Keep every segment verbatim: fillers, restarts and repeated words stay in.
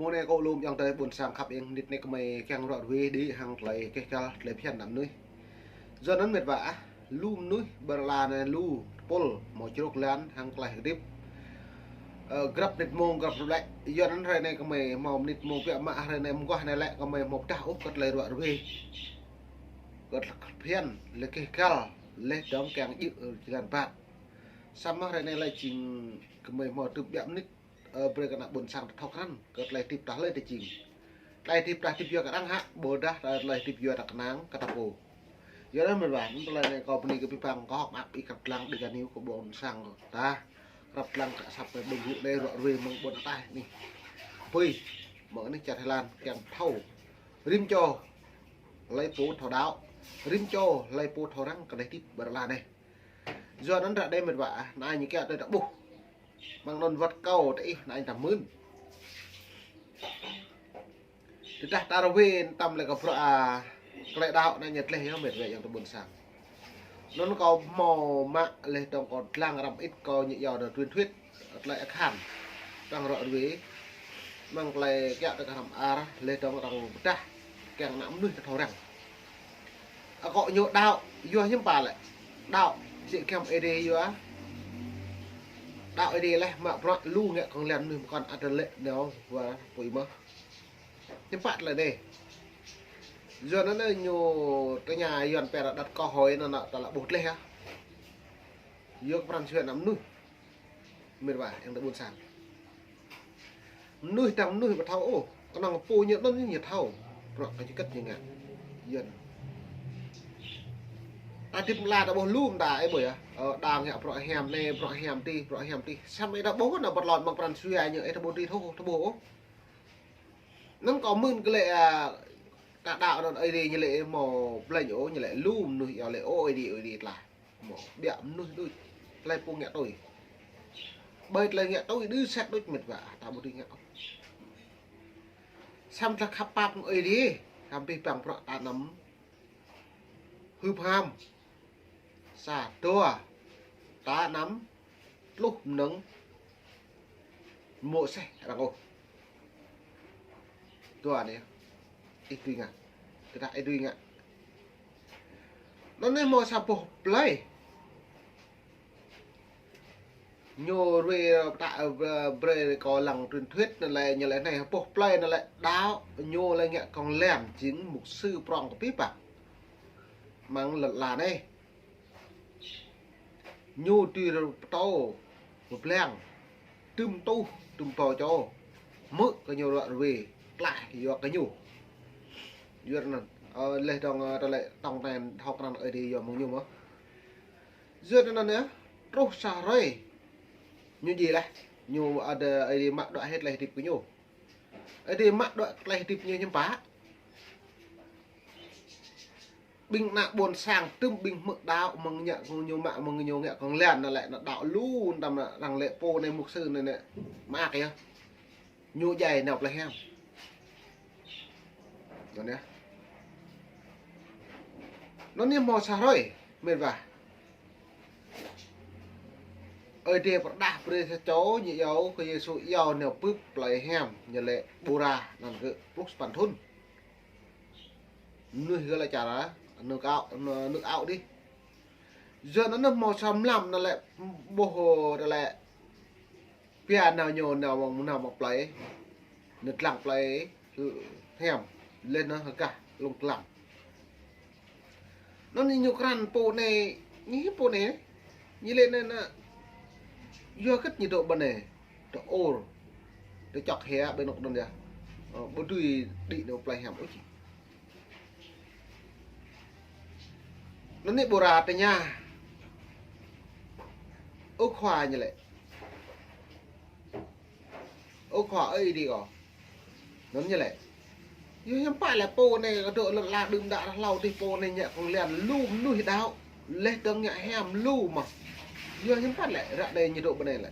Mơ̆ng anai kâo lŏm ayŏng adơi ƀôn sang khăp ing, nit anai kơmơi kiăng ruă ruê đĭ hăng tơlơi keh kăl tơlơi phiăn ană mơnuih. Yua anŭn mĕt wa ah, lu mơnuih ƀơi lŏn anai lu tơpul hmâo čruk lan hăng tơlơi hơdip. Ơ, grăp nit mông grăp lĕ. Yua anŭn hrơi anai kơmơi hmâo nit mông biă mă hrơi anai mơguah anai lĕ kơmơi hmâo pơdah ôh kơ tơlơi ruă ruê. Kơ tơlơi phiăn, tơlơi keh kăl, laih dơ̆ng kiăng djơ̆, ơ, jơlan ƀă. Samơ̆ hrơi anai lĕ jing kơmơi hmâo tŭ biă mơnit, ơ, brơi kơ ană ƀôn sang ta thâo krăn kơ tơlơi hơdip ta hlơi ta jing. Tơlơi hơdip ta hơdip yua kơ arăng hă, ƀôdah tơlơi hơdip yua ta kơnang kơ ta pô. Yua anŭn mĕt wa, anŭn tơlơi anai kâo bơni kơ abih bang, kâo hơ̆k mơak ih krăp lăng đi gah ñu kơ ƀôn sang ta. Krăp lăng kơ asăp kơ ƀơ̆ng gŭ anai ruă ruê mơ̆ng ƀôn ataih anai. Apui, mơ̆ng anai čar Thái Lan kiăng thâo. Rĭm čô hlơi pô thâo đaŏ, rĭm čô hlơi pô thâo răng kơ tơlơi hơdip ƀơi lŏn anai. Yua anŭn ră anai mĕt wa ah, anai ñu kiăng tui ta ƀuh. Mơ̆ng anŭn wơ̆t kâo tơ ih anai ta mưn. Tơdah ta ruê tăm lĕ kơ bruă, a, tơlơi đaŏ anai ñu tơleh yơh mĕt wa ayŏng adơi ƀôn sang. Anŭn kâo hmâo mă laih dơ̆ng kâo lăng răm ĭt kâo ñu yua dŏ truyền thuyết tơlơi akhan. Arăng ruă ruê. Mơ̆ng tơlơi kiăng tơ kơ hrăm ar, laih dơ̆ng arăng pơdah kiăng ană mơnuih ta thâo răng. Akŏ ñu đaŏ, yua hiư̆m pă lĕ. Đaŏ, sĭ kiăng Ơi Adai yua. Đaŏ Ơi Adai laih mă bruă lu ngă kông lan mơnuih mơkŏn ăt lĕ nao wa apui mơ̆. Hiư̆m pă tơlơi anai. Yua anŭn ñu tơña Yuan pơră đăt kơ hơi anŭn ta lă ƀuh tơleh ah. Yua kơ pran jua ană mơnuih. Mĕt wa, ayŏng adơi ƀôn sang. Mơnuih tơdang mơnuih ƀu thâo ôh, kơnơ̆ng pô ñu anŭn ñu thâo. Bruă kơ jơkĕt ñu ngă. Yuan. Ta hơdip mơla ta ƀuh lu mơta ih ƀuh yơh. Ơ, đang ngă bruă hiam anai, bruă hiam adih, bruă hiam adih. Samơ̆ ih ta ƀuh anŭn ƀơi lŏn mơ̆ng pran jua ñu ih ta ƀuh adih thâo, ta ƀuh ôh. Anŭn kâo mưn kơ lĕ, a, ta đaŏ anŭn Ơi Adai ñu lĕ hmâo blĕñ ôh, ñu lĕ lu mơnuih yua lĕ ôh Ơi Adai, Ơi Adai tơlah. Hmâo biă mơnuih đôč. Tơlơi pô ngă tui. Ƀơi tơlơi ngă tui đơ sĕt đôč mĕt wa, ta ƀu dưi ngă ôh. Samơ̆ tơlơi khăp pap mơ̆ng Ơi Adai, samơ̆ abih bang bruă ta anăm hưp ham. Sa, dua, ta anăm tluh mơnơ̆ng Môseh arăng ôh. Dua anai, ih dưi ngă. Tơdah ih dưi ngă. Anŭn anai hmâo sa boh plơi. Ñu ruai pơtă, ơ, brơi kâo lăng truyền thuyết anŭn lĕ, ñu lĕ anai boh plơi anŭn lĕ đaŏ, ñu lĕ ngă kông lan jing mục sư prŏng kơ abih bang. Mơ̆ng lŏn ala anai. Ñu tui pơtô, pơblang, tŭm tuh, tŭm pô čô. Hmư̆ kơ ñu ruă ruê, tlaih yua kơ ñu. Yua anŭn, ơ, laih dơ̆ng, ơ, tơlơi tŏng ten thâo krăn Ơi Adai yua mơ̆ng ñu mơ̆. Yua anŭn yơh, truh sa hrơi. Ñu djai laih, ñu ăt Ơi Adai mă đuaĭ hĭ tơlơi hơdip kơ ñu. Ơi Adai mă đuaĭ tơlơi hơdip ñu hiư̆m pă. Ƀing ană ƀôn sang tŭm ƀing hmư̆ đaŏ mơ̆ng ñu, ñu mă mơ̆ng ñu ngă kông lan anŭn lĕ, anŭn đaŏ lu tăm anŭn arăng lĕ pô anai mục sư anai anai. Mơak yơh. Ñu djai nao plơi hiam. Anŭn yơh. Anŭn yơh hmâo sa hrơi, mĕt wa. Ơi Adai pơrơđah brơi sa čô ñu iâu kơ Yêsu iâu nao bưp plơi hiam, ñu lĕ ƀôra anŭn gơ̆ pluh sapăn thŭn. Mơnuih gơ̆ lĕ čar, nước Áo, nước Áo đih. Yua anŭn hmâo sa mlam anŭn lĕ ƀuh anŭn lĕ pia nao ñu nao mơ̆ng, nao mơ̆ng plơi. Ñu lăng plơi hiam. Laih anŭn hơgah lông lăng. Anŭn ñu krăn pô anai, ñu pô anai. Ñu lĕ anŭn, anŭn, yua hơget ñu dŏ ƀơi anai. Dŏ ur. Dŏ čŏk hia ƀơi anŭn anŭn yơh. Ơ, ƀu dưi đĭ nao plơi hiam ôh či. Anŭn anai ƀôra tơña. Ơ Khua ñu lĕ. Ơ Khua ơi đi kâo. Anŭn ñu lĕ. Yua hiư̆m pă lĕ pô anai kơ dŏ lŏn ala đưm đă ră hlâo adih pô anai ngă kông lan lu mơnuih đaŏ. Laih dơ̆ng ngă hiam lu mơ̆. Yua hiư̆m pă lĕ ră anai ñu dŏ ƀơi anai lĕ.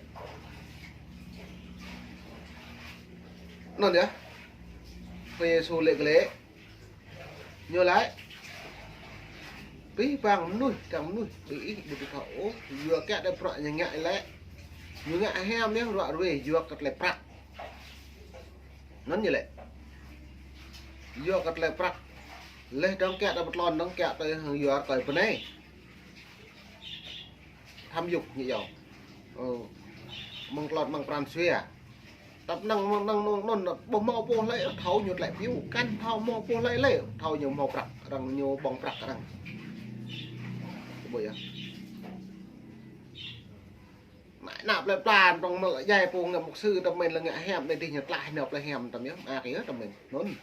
Anŭn yơh. Khua Yêsu lĕ kơ lĕ. Ñu laĭ, abih bang mơnuih, tơdang mơnuih, ƀing ih ƀu thâo ôh, yua kơ tơlơi bruă ñu ngă lĕ. Ñu ngă hiam yơh ruă ruê, yua kơ tơlơi prăk. Anŭn ñu lĕ. Yua kơ tơlơi prăk. Leh dơ̆ng kiăng ta pơtlon dơ̆ng kiăng ta hăng yua kơ bơnai. Tham nhũng ñu yua. Ơ. Mơ̆ng tlot mơ̆ng pran jua. Tăp năng, năng, năng, năng, ƀu hmâo pô hlơi thâo ñu tơlơi piu, kăn thâo hmâo pô hlơi lĕ, thâo ñu hmâo prăk, arăng ñu ƀơ̆ng prăk arăng. Ƀu yơh. Nă, nă plơi pla, tơ̆ng mơ̆ lĕ djai pô ngă mục sư, tơmen lĕ ngă hiam, đe dih ñu tlaih nao plơi hiam tơmen yơh, mă kơ yơh tơmen. Anŭn.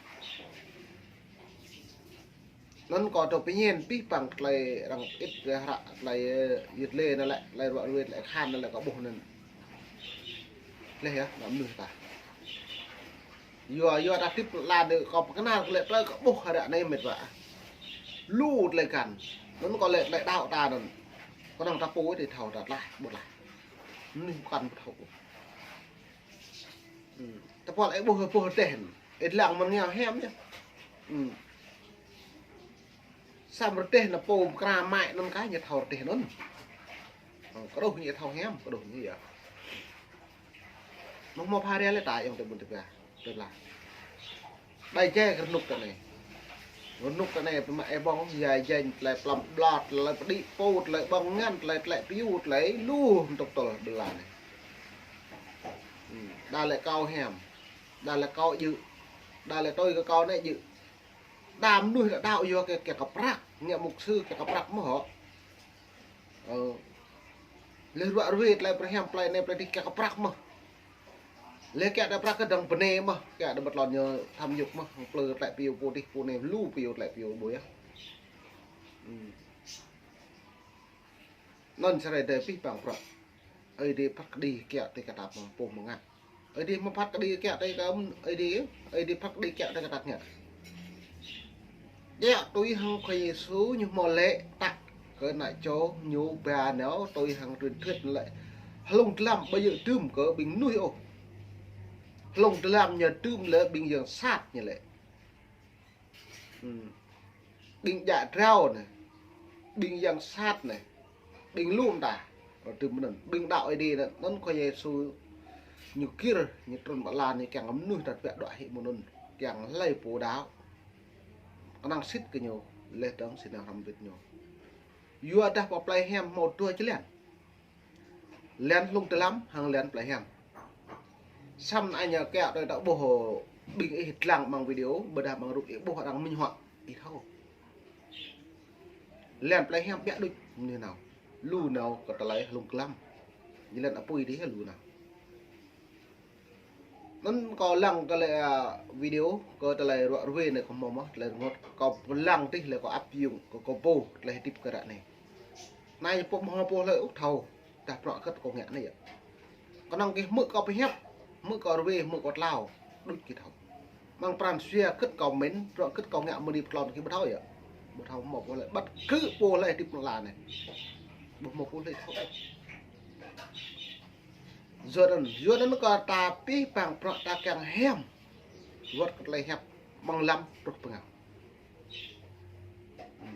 Anŭn kâo tơ pơñen pih păng tơlơi arăng pơit hră tơlơi, ơ, yit lê anŭn lĕ, tơlơi ruă ruê tơlơi khan anŭn lĕ kâo ƀuh anŭn. Leh yơh, anăm mơnuih ta. Yua, yua ta tip la đơ kâo pơkơnăl kơ lĕ tơlơi kâo ƀuh hră anai met wa. Lu tơlơi khan. Anŭn kâo lĕ tơlơi đaŏ ta anŭn. Kơnơ̆ng ta pô ih thâo ta tlaih, ƀu tlaih. Mơnuih pơkŏn ƀu thâo. Ư. Tơpul ih ƀuh, ƀuh rơdêh. Ih lăng mơ̆n ngă hiam yơh. Ư. Samơ̆ rơdêh anŭn pô mơkra mă anŭn kah ñu thâo rơdêh anŭn. Ơ, kơđuh ñu thâo hiam, kơđuh ñu yơh. Mơ̆ng hmâo pha ria lĕ ta yơ̆ng tơ ƀun tơpia. Tơpla. Đai jai kơ rơnŭk ta anai. Rơnŭk ta anai pơmă ih ƀơ̆ng, yua jai tơlơi plăm ƀlŏt, tơlơi pơđĭ pô, tơlơi ƀơ̆ng ngăn, tơlơi, tơlơi piu, tơlơi lu mơtŭk tơl ƀơi lŏn anai. Ư, đa lĕ kâo hiam. Đa lĕ kâo djơ̆. Đa lĕ tui kơ kâo anai djơ̆. Đa mơnuih đa đaŏ yua kơ, kơ, kơ prăk, ngă mục sư kơ, kơ prăk mơ̆ hŏ. Ơ. Leh ruă ruê tơlơi pơrhiam plơi anai plơi dih kơ, kơ prăk mơ̆. Leh kơ đa prăk kơ dơ̆ng bơnai mơ̆, kơ đa pơtlon ñu tham nhũng mơ̆, plư tơlơi piu pô dih pô anai lu piu tơlơi piu ƀu yơh. Ư. Anŭn sơrơi đơi pih păng prăk. Ơi Adai phat kơđi kiăng tui kơ ta pơm pô mơngăt. Ơi Adai mơ̆ phat kơđi kiăng tui kơ Ơi Adai, Ơi Adai phat kơđi kiăng tui kơ ta ngă. Kiăng tui hăng Khua Yêsu ñu hmâo lĕ tăk kơ ană čô ñu ba nao tui hăng truyền thuyết lĕ. Hlung dơlăm ƀu djơ̆ dưm kơ ƀing mơnuih ôh. Hlung dơlăm ñu dưm lĕ ƀing yang sat ñu lĕ. Ư. Ƀing djă drao anai, ƀing yang sat anai, ƀing lŏm ta, rơdưm anŭn, ƀing đaŏ Ơi Adai anŭn, anŭn Khua Yêsu ñu gir, ñu trŭn ƀơi lŏn anai kiăng mơnuih ta tơbiă đuaĭ hĭ mơ̆ng anŭn, kiăng hlơi pô đaŏ. Kơnang sĭt kơ ñu, leh dơ̆ng sĭt nao hrăm wĭt ñu. Yua dah pơ plơi hiam hmâo dua jơlan. Lan hlung dơlăm hăng lan plơi hiam. Samơ̆ anai ñu kiăng tui ta ƀuh ƀing ih lăng amăng video, ƀôdah amăng rup ih ƀuh arăng minh họa, ih thâo. Lan plơi hiam biă đôč mơnuih nao. Lu nao kơ tơlơi hlung dơlăm. Ñu lan apui dih lu nao. Anŭn kâo lăng tơlơi, a, video kơ tơlơi ruă ruê anai kâo hmâo mơ̆, tơlơi rơngot kâo lăng dih lĕ kâo áp dụng kơ kâo pô tơlơi hơdip kơ ră anai. Anai pô hmâo pô hlơi ôh thâo, dah bruă hơget kâo ngă anai yơh. Kơnơ̆ng gih hmư̆ kâo pơhiăp, hmư̆ kâo ruê, hmư̆ kâo tlao, đôč gih thâo. Amăng pran jua hơget kâo mĭn, bruă hơget kâo ngă mơ̆ng anai pơtlon gih ƀu thâo yơh. Ƀu thâo hmâo pô hlơi, bất cứ pô hlơi hơdip amăng lŏn anai. Ƀu hmâo pô hlơi thâo ôh. Yua anŭn, yua anŭn kơ ta pih păng bruă ta kiăng hiam. Wơ̆t kơ tơlơi hiăp amăng lăm truh pơngao. Ư.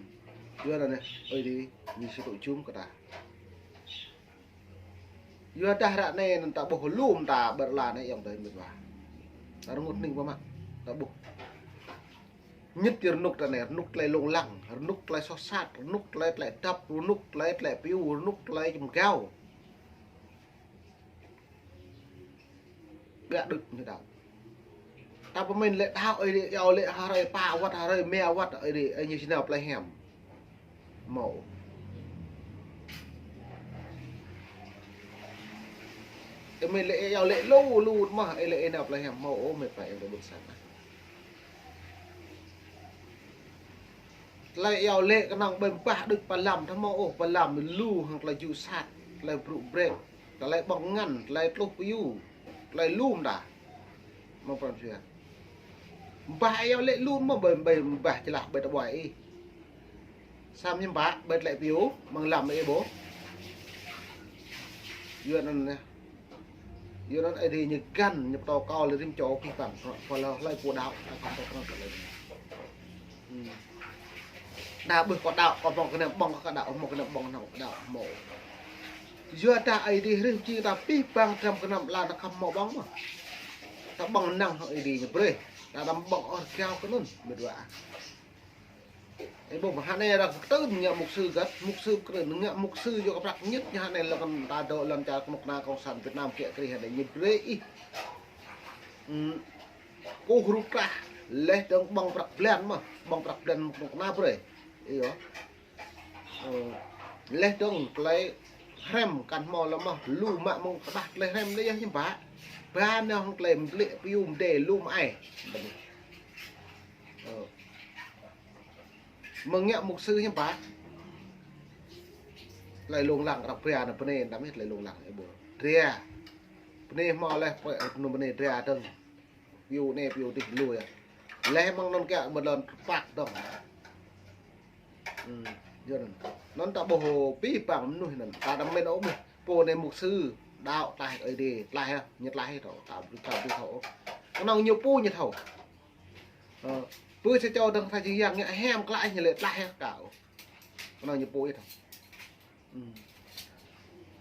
Yua anŭn anai, Ơi Adai, ñu sĭ tŭ jum kơ ta. Yua dah ră anai anŭn ta ƀuh lŏm ta ƀơi lŏn anai yơ̆ng tơl met wa. Ta rơngot hning pơmă, ta ƀuh. Ñit yơh rơnŭk ta anai, rơnŭk tơlơi lông lăng, rơnŭk tơlơi soh sat, rơnŭk tơlơi tơlơi dăp, rơnŭk tơlơi tơlơi piu, rơnŭk tơlơi čơmgao. Biă đôč ñu đaŏ. Ta pơmĭn lĕ đaŏ Ơi Adai, iâu lĕ hrơi pă wơ̆t, hrơi rơma wơ̆t, Ơi Adai, Ơi Adai ñu sĭ nao plơi hiam. Hmâo. Ih mĭn lĕ iâu lĕ lu, lu mơ̆, ih lĕ ih nao plơi hiam hmâo ôh, met wa ih đa ƀuôn sang. Tơlơi iâu lĕ kơnơ̆ng ƀơi mbah đôč pơ lăm, thâo hmâo ôh, pơ lăm lu hăng tơlơi ju sat, tơlơi brŭ brek, tơlơi ƀơ̆ng ngăn, tơlơi tluh piu, tơlơi lŏm ta. Amăng pran jua. Mbah iâu lĕ lŏm mơ̆ ƀơi, ƀơi mbah jơlah ƀơi tơƀuai ih. Samơ̆ ñu ƀă ƀơi tơlơi piu, amăng lăm ih ƀuh. Yua anŭn anai. Yua anŭn Ơi Adai ñu găn, ñu pơtô kâo lĕ rĭm čô pih păng, pơ hlơi pô đaŏ, ta khŏm pơkơnơ̆ng kơ lĕ. Ư. Đa ƀuh kâo đaŏ, kâo ƀơ̆ng kơnăm ƀơ̆ng kơ đaŏ, hmâo kơnăm ƀơ̆ng nao kơ đaŏ, hmâo. Yua dah Ơi Adai hrih mơjing ta pih păng dram kơnăm lăn ta khŏm hmâo ƀơ̆ng mơ̆. Ta ƀơ̆ng năng hăng Ơi Adai ñu brơi. Ta đăm ƀơ̆ng ôh rơgao kơ anŭn, mĕt wa. Ơ, ƀuh mơ̆ hơnai arăng kơtưn ngă mục sư găt, mục sư kơtưn ngă mục sư yua kơ prăk ñit ñu hơnai lŏn ta dŏ lŏn čar kơnuk kơna cộng sản Việt Nam kiă kriê hơnai ñu brơi ih. Ưm, kơkuh rup trah, laih dơ̆ng ƀơ̆ng prăk blan mơ̆, ƀơ̆ng prăk blan kơnuk kơna brơi. Ih yơh. Ơ, laih dơ̆ng tơlơi hrăm kăn hmâo lơ̆m mơ̆, lu mă mơ̆ng kơđah tơlơi hrăm đơi yơh hiư̆m pă. Ba nao hăng tơlơi mơblĕ piu mơdê lu mă ai. Ơ. Mơ̆ng ngă mục sư hiư̆m pă. Tơlơi lông lăng kơnăp dra anŭn bơnai, tơlơi lông lăng ih ƀuh. Dra. Bơnai hmâo laih pơ̆ anŭn bơnai dra dơ̆ng. Piu anai piu adih lu yơh. Laih mơ̆ng anŭn kiă mơ̆ lŏn păk dơ̆ng. Ưm, yua anŭn. Anŭn ta ƀuh abih bang mơnuih anŭn. Ta đăm mĭn ôh ƀuh. Pô anai mục sư, đaŏ tlaih Ơi Adai, tlaih yơh, ñu tlaih thâo, ta ƀu, ta ƀu thâo ôh. Kơnơ̆ng ñu pô ñu thâo. Ơ, pô sa čô dơ̆ng sa jing yang ngă hiam klă ñu lĕ tlaih yơh kâo. Kơnơ̆ng ñu pô ñu thâo. Ưm.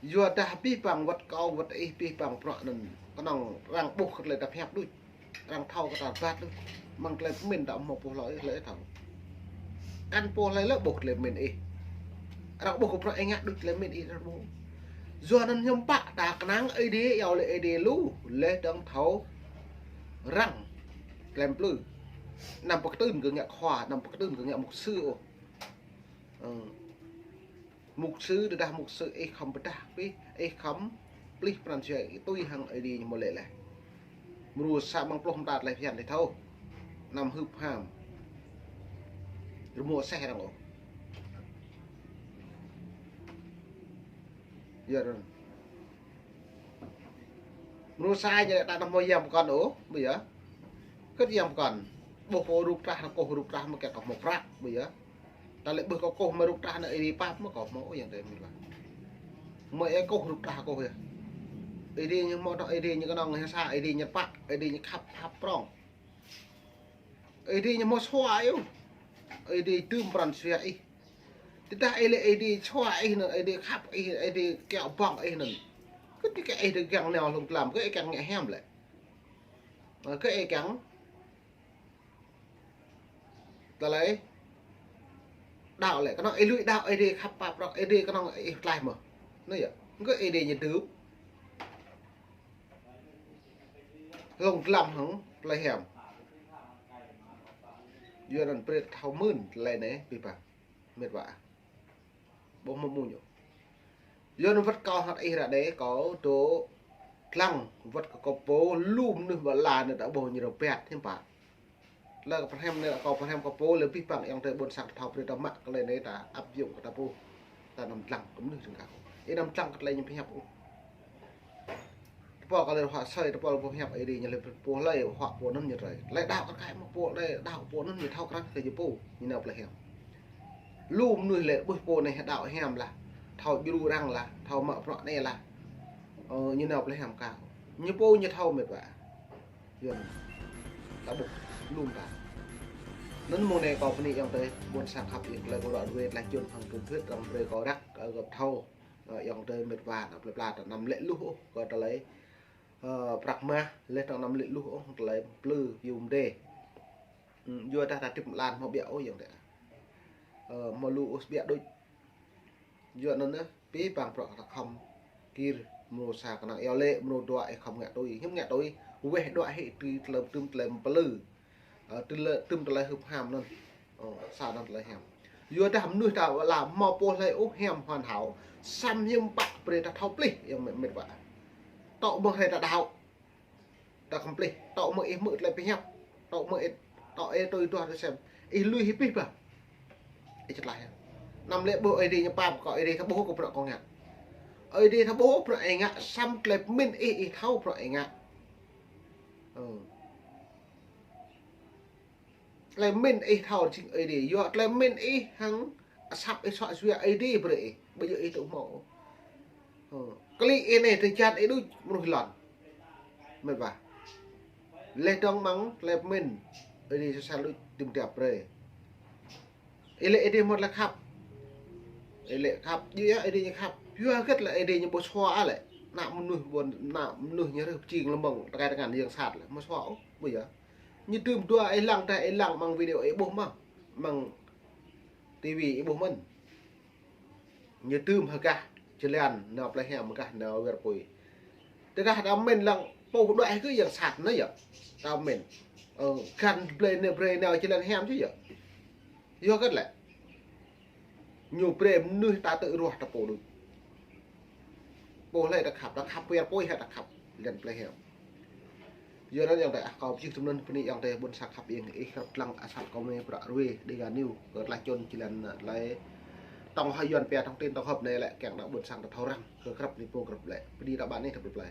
Yua dah abih bang wơ̆t kâo wơ̆t ih abih bang bruă anŭn kơnơ̆ng arăng ƀuh kơ tơlơi ta pơhiăp đôč. Arăng thâo kơ ta rơbat đôč. Mơ̆ng tơlơi pơmĭn ta hmâo pô hlơi hlơi thâo. Kăn pô hlơi lĕ ƀuh tơlơi pơmĭn ih. Arăng ƀuh kơ bruă ih ngă đôč tơlơi pơmĭn ih arăng ƀuh. Yua anŭn hiư̆m pă ta kơnang Ơi Adai iâu laĭ Ơi Adai lu laih dơ̆ng thâo răng tơlơi plư. Anăm pơkơtưn kơ ngă khua, anăm pơkơtưn kơ ngă mục sư ôh. Ơ. Mục sư, tơdah mục sư ih khŏm pơdah pih, ih khŏm plih pran jua ih tui hăng Ơi Adai ñu mơ̆ lĕ laih. Mrô sa ƀăng pluh mơta tơlơi phiăn ih thâo. Anăm hưp ham. Rơmô seh arăng ôh. Yua anŭn. Mrô sa ñu lĕ ta anăm hmâo yang pơkŏn ôh, ƀu yơh. Kơ̆t yang pơkŏn. Ƀuh pô rup trah, kơkuh rup trah mơ̆ kiă kơ hmâo prăk, ƀu yơh. Ta lĕ ƀuh kơkuh mă rup trah anŭn Ơi Adai pap mơ̆ kơ hmâo ôh yang tơi mĭt wa. Mơ̆ ih kơkuh rup trah kơkuh yơh. Ơi Adai ñu hmâo tơlơi, Ơi Adai ñu kơnơ̆ng ñu sa, Ơi Adai ñu pă, Ơi Adai ñu khăp, khăp prŏng. Ơi Adai ñu hmâo sua yơh. Ơi Adai tŭm pran jua ih. Tơdah ih lĕ Ơi Adai sua ih anŭn, Ơi Adai khăp ih, Ơi Adai kiaŏ ƀơ̆ng ih anŭn. Kơ̆t kơ ih tơgăng nao hlŏng tlam, kơ ih kiăng ngă hiam lĕ. Ơ, kơ ih kiăng tơlơi đaŏ lĕ, kơnơ̆ng ih lui đaŏ Ơi Adai khăp pap prăk, Ơi Adai kơnơ̆ng ih tlaih mơ̆. Anŭn yơh, kơ Ơi Adai ñu tŭm. Hlŏng tlam hăng tơlơi hiam. Yua anŭn brơi thâo mơ̆n tơlơi anai, abih bang. Mĕt wa. Ƀuh mơ̆ mơ̆ ñu. Yua anŭn wơ̆t kâo hăt ih ră anai kâo dŏ lăng wơ̆t kơ kâo pô lu mơnuih ƀă la anai ta ƀuh ñu rơbat hiư̆m pă. Tơlơi kâo pơhrăm anai kâo pơhrăm kâo pô lĕ abih bang ayŏng adơi ƀôn sang thâo brơi ta mă tơlơi anai ta áp dụng kơ ta pô. Ta anăm lăng kơ mơnuih dơ̆ng kâo. Ih anăm lăng kơ tơlơi ñu pơhiăp ôh. Tơpul kơ lĕ huă sơi, tơpul pô hiăp Ơi Adai ñu lĕ pô hlơi huă pô anŭn ñu trơi. Lĕ đaŏ kơ kai mơ̆ pô, lĕ đaŏ pô anŭn ñu thâo krăn kơ ñu pô, ñu nao plơi hiam. Lu mơnuih lĕ ƀuh pô anai đaŏ hiam lah, thâo djru arăng lah, thâo mă bruă anai lah. Ơ, ñu nao plơi hiam kâo. Ñu pô ñu thâo mĕt wa. Yua anŭn. Ta ƀuh, lu mơta. Anŭn mơ̆ng anai kâo bơni ayŏng adơi, ƀôn sang khăp ih tơlơi kâo ră ruai tơlơi čun hăng tơlơi thuyết arăng brơi kâo răk, kơ găp thâo. Ơ, ayŏng adơi mĕt wa, anăm plơi pla ta anăm lĕ luh ôh, kơ tơlơi, ơ, prăk mah, laih dơ̆ng anăm lĕ luh ôh, tơlơi plư, piu mơdê. Ưm, yua dah ta tĭp mlan hmâo ƀiă ôh, ayŏng adơi. Ơ, hmâo lu ôh ƀiă đôč. Yua anŭn yơh, abih bang bruă ta khŏm gir, mrô sa kơnang iâu laĭ, mrô dua ih khŏm ngă tui, hiư̆m ngă tui, weh dua hĭ tui tơlơi tŭm tơlơi plư. Ơ, tơlơi, tŭm tơlơi hưp ham anŭn. Ơ, sa anŭn tơlơi hiam. Yua dah mơnuih ta ƀă la hmâo pô hlơi ôh hiam hoàn hảo. Samơ̆ hiư̆m pă brơi ta thâo plih, ayŏng mĕt, mĕt wa. Tŏ mơ̆ng hrơi ta đaŏ. Ta khŏm plih. Tŏ mơ̆ng ih hmư̆ tơlơi pơhiăp. Tŏ mơ̆ng ih, tŏ ih tui duah tui sem. Ih lui hĭ abih bang. Ih čơtlaih yơh. Anăm lĕ ƀuh Ơi Adai ñu pap kơ Ơi Adai thâo ƀuh kơ bruă kâo ngă. Ơi Adai thâo ƀuh bruă ih ngă, samơ̆ tơlơi pơmĭn ih, ih thâo bruă ih ngă. Ơ. Tơlơi pơmĭn ih thâo jing Ơi Adai, yua tơlơi pơmĭn ih hăng asăp ih suă jua Ơi Adai brơi ih, ƀu djơ̆ ih tŭ hmâo. Ơ, klĭ ih anai tơjan ih đôč mơnuih lŏn. Mĕt wa. Laih dơ̆ng mơ̆ng tơlơi pơmĭn Ơi Adai sơsel đôč tơm tiap brơi. Ih lĕ Ơi Adai hmâo tơlơi khăp. Ih lĕ khăp, djơ̆ yơh Ơi Adai ñu khăp. Yua hơget lĕ Ơi Adai ñu ƀu sua ah lĕ. Ană mơnuih ƀôn, ană mơnuih ñu rơh pơjing lơmơ̆ng tơkai tơngan yang sat lĕ. Mơ̆ sua ôh, ƀu yơh. Ñu tơm dua ih lăng tah ih lăng amăng video ih ƀuh mơ̆n. Amăng ti vi ih ƀuh mơ̆n. Ñu tơm hơgah jơlan nao plei hiam hơgah nao wir apui. Tơdah ta mĭn lăng pô đuaĭ kơ yang sat anai yơh. Ta mĭn. Ơ, găn blei ne brei nao jơlan hiam či yơh. Yua kơ lĕ. Ñu brei mơnuih ta tơ ruah ta pô đuaĭ. Pô hlơi ta khăp, ta khăp wir apui hă ta khăp. Lăng plei hiam. Yua anŭn ayŏng adơi ah, kâo pơjing tơm anŭn bơni ayŏng adơi ƀôn sang khăp ing ih krăp lăng asăp kâo mơ̆ prăk rui đi gah ñu kơ tlaih čun jơlan lĕ. Tŏng hơi yuan pia thông tin tổng hợp anai lĕ kiăng đa ƀôn sang ta thâo răng kơ krăp ni pô krăp lĕ. Bơni ta ƀan ih krăp lĕ.